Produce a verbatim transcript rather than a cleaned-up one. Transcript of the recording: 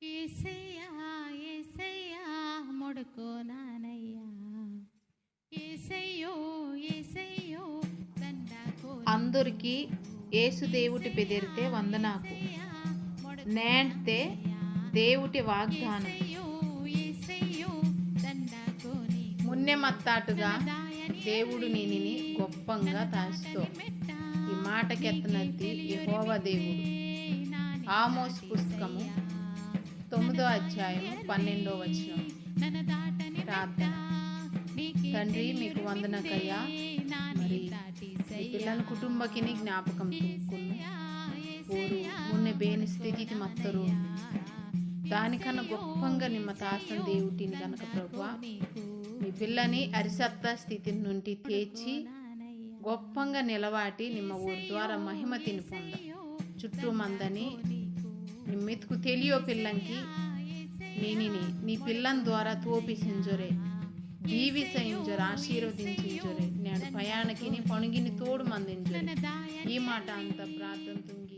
ఏసయ్యా, ఏసయ్యా, మొడుకో నానయ్యా. ఏసయ్యో, ఏసయ్యో, దండాకో. అందరికీ యేసు దేవుటి పెదిరితే వందనాకు. నేంటే దేవుటి వాగ్దానం. ఏసయ్యో, ఏసయ్యో, దండాకో నీకు. మున్నె మత్తాటుగా దేవుడు నిన్నిని గొప్పంగా తాస్తో. ఈ మాట కెత్తనద్ది యెహోవా దేవుడు. ఆమోస్ పుస్తకము తొమ్మిదో అధ్యాయము పన్నెండో వచనం. ప్రార్థన. తండ్రి, మీకు వందనకయ్యా. మరి మీ పిల్లని కుటుంబకిని జ్ఞాపకం తుంకును. ఓరు మున్నె బేని స్థితికి మత్తరు. దానికన్నా గొప్పంగా నిమ్మ తాసన దేవుటిని గనక ప్రభువా, మీ పిల్లని అరిసత్త స్థితి నుండి తేచి గొప్పంగా నిలవాటి నిమ్మ ఓరి ద్వారా మహిమ తిని పొంద. చుట్టూ మందని నిమ్మెత్తుకు తెలియో పిల్లంకి నేనిని నీ పిల్లని ద్వారా తోపిసింజొరే, దీవిస ఇంజొరే, ఆశీర్వదించింజొరే. నేడు ప్రయాణకిని పణుగిని తోడు మందింజొరే. ఈ మాట అంత ప్రార్థన తుంగి